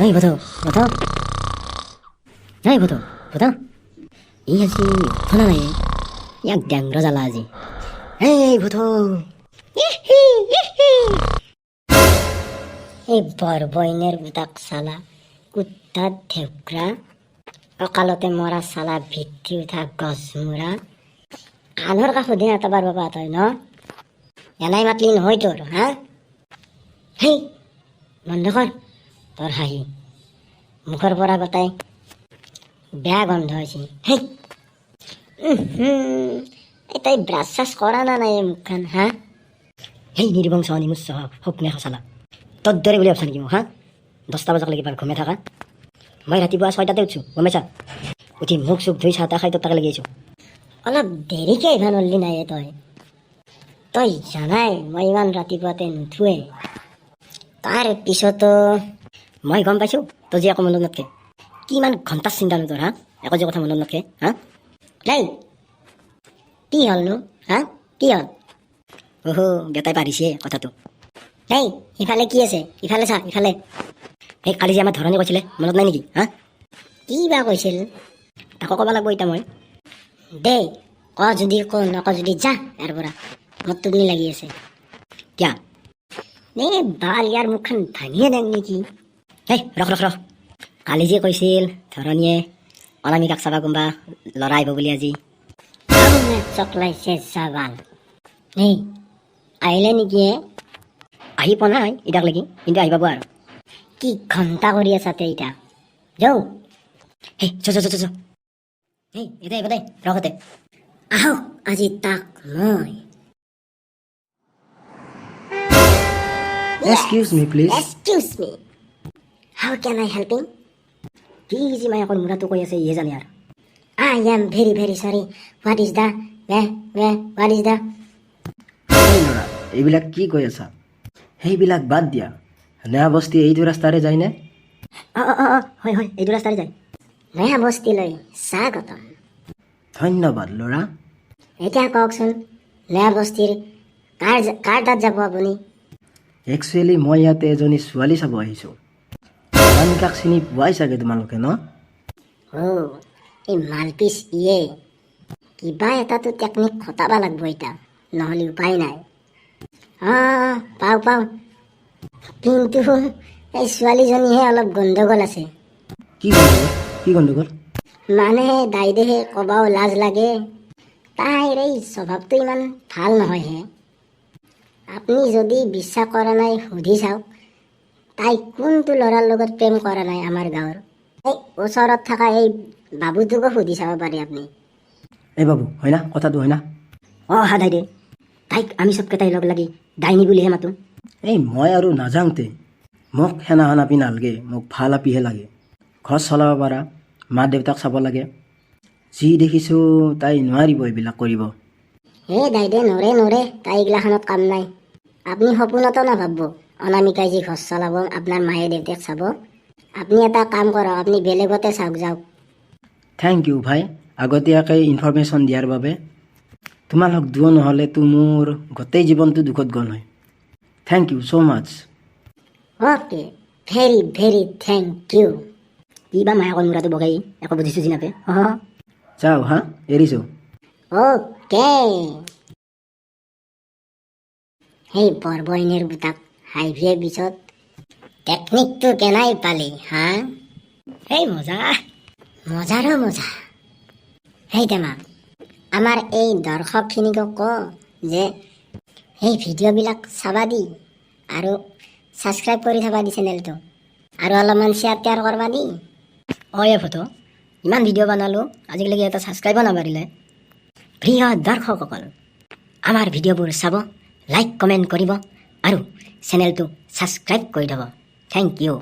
এই ভূত, ভূত, এই ভূত, ভূত, ই আজি উঠা নাই। ইয়াক ডেংৰ জ্বালা আজি। এই ভূত, এই বৰবইনেৰ পুতাক চালা, কুত্তাৰ ঢেউকৰা, অকালতে মৰা চালা, ভিত্তি উঠা গছমূৰা, আনৰ কাষত দিন এটা বাৰ বাবা তই ন এনাই মাতলি নহয় তোৰ। হা, হেই, বন্ধ কৰ তোৰ হাঁহি। মুখৰ পৰা গোটাই বেয়া গন্ধ হৈছে। হেই, এই তই ব্ৰাছ চাছ কৰা না নাই এই মুখখন? হা, হেই নিৰ্বংশ নিমুচ্চ সপনে সঁচালা, তোৰ দৰে বুলি ভাবছা নেকি মোক? হা, 10টা বজাক লাগি পাৰ ঘুমে থাকা। মই ৰাতিপুৱা 6টাতে উঠছোঁ, গম পাইছা? উঠি মুখ চুখ ধুই চাহ তাহ খাই তোৰ তাকে লাগি আহিছোঁ। অলপ দেৰিকে আহিব নোৱাৰিলি নাই তই? তই জানাই মই ইমান ৰাতিপুৱাতে নুঠোৱে। তাৰ পিছতো মই গম পাইছোঁ তই যে একো মনত নাথাকে। কিমান ঘণ্টাৰ চিন্তা নো তোৰ? হা, একো যে কথা মনত নাথাকে। হা, নাই, কি হ'লনো? হা, কি হ'ল? অহ, বেটাই পাৰিছে কথাটো। এই ইফালে কি আছে? ইফালে চা, ইফালে। এই কালি যে আমাৰ ধৰণী কৈছিলে, মনত নাই নেকি? হা, কি বা কৈছিল? তাকো ক'ব লাগিব এতিয়া মই। দেই, ক যদি ক, নক যদি যা ইয়াৰ পৰা। মোৰ টোপনি লাগি আছে। কিয়া এই বাল, ইয়াৰ মুখখন ভাঙিয়ে দেং নেকি? হেই, ৰখ ৰখ ৰখ। কালি যে কৈছিল ধৰণীয়ে, অনামিকাক চাবা কোনোবা ল'ৰা আহিব বুলি আজি। চকলাইছে চাবাল। এই আহিলে নেকি? এ আহি পোৱা নাই ইটাক লাগি, কিন্তু আহি পাব আৰু। কি ঘণ্টা কৰি আছা তে ইটা? যাওঁ। হেই, চ চ চ চ। হেই, এতিয়া আহিব দে, ৰখতে আহক আজি তাক মই। Excuse me, please. Excuse me, how can I helping? কি যি মায়াকৰ মূৰাটো কৈ আছে, ইহে জানে আৰু। I am very very sorry, what is the what is the এই ল'ৰা, এইবিলাক কি কৈ আছা? সেইবিলাক বাদ দিয়া। নয়া বস্তি এইটো ৰাস্তাৰে যায়নে? অঁ, হয় হয়, এইটো ৰাস্তাৰে যায়। নয়া বস্তিলৈ স্বাগতম। ধন্যবাদ ল'ৰা। এতিয়া কওকচোন, নয়া বস্তিৰ কাৰ কাৰ তাত যাব আপুনি? একচুৱেলি মই ইয়াতে এজনী ছোৱালী চাব আহিছোঁ। অনামিকাক চিনি পোৱাই চাগে তোমালোকে ন? অ', এই মালপিচ ইয়ে কিবা এটাতো টেকনিক খটাব লাগব এতিয়া, নহ'লে উপায় নাই। অঁ, পাওঁ পাওঁ, কিন্তু এই ছোৱালীজনীহে অলপ গণ্ডগোল আছে। কি গণ্ডগোল? কি গণ্ডগোল? মানে দাইদেহে ক'বাও লাজ লাগে, তাইৰ এই স্বভাৱটো ইমান ভাল নহয়হে। আপুনি যদি বিশ্বাস কৰা নাই, সুধি চাওক, তাই কোনটো ল'ৰাৰ লগত প্ৰেম কৰা নাই আমাৰ গাঁৱৰ। এই ওচৰত থকা এই বাবুটোকো সুধি চাব পাৰে আপুনি। এই বাবু, হয় না কথাটো, হয় না? অঁ হা দাইদে, তাইক আমি চবকেইটাই লগ লাগি ডাইনী বুলিহে মাতো। এই মই আৰু নাযাওঁতে। মোক সেনাখন আপি নালাগে, মোক ভাল আপিহে লাগে, ঘৰ চলাব পাৰা, মা দেউতাক চাব লাগে। যি দেখিছোঁ তাই নোৱাৰিব এইবিলাক কৰিব। হে দাইদে, নৰে নৰে, তাই এইগিলাখনত কাম নাই। আপুনি সপোনতো নাভাবব অনামিকাই যি ঘৰ চলাব, আপোনাৰ মায়ে দেউতাক চাব। আপুনি এটা কাম কৰক, আপুনি বেলেগতে চাওক যাওক। Thank U ভাই, আগতীয়াকৈ ইনফৰমেশ্যন দিয়াৰ বাবে। তোমালোক দুয়ো নহ'লেতো মোৰ গোটেই জীৱনটো দুখত গ'ল হয়। Thank you so much. Okay, very very thank you. কি বা মায়াকৰ মূৰাটো বগাই, একো বুজি চুজি নাপে। যাওঁ হা, এৰিছোঁ। অ'কে। সেই বৰবইনীৰ পুতাক হাইভিয়ে পিছত টেকনিকটো কেনাই পালি? হা, এই মজা, মজাৰো মজা। সেই টেমা, আমাৰ এই দৰ্শকখিনিকো ক যে সেই ভিডিঅ'বিলাক চাবা দি আৰু ছাবস্ক্ৰাইব কৰি থবা দি চেনেলটো আৰু অলপমান শ্বেয়াৰ টেয়াৰ কৰবা দি। অঁ, এই ফটো ইমান ভিডিঅ' বনালোঁ, আজিলৈকে এটা ছাবস্ক্ৰাইবো নাবাঢ়িলে। প্ৰিয় দৰ্শকসকল, আমাৰ ভিডিঅ'বোৰ চাব, লাইক কমেণ্ট কৰিব আৰু চেনেলটো ছাবস্ক্ৰাইব কৰি থ'ব। Thank you.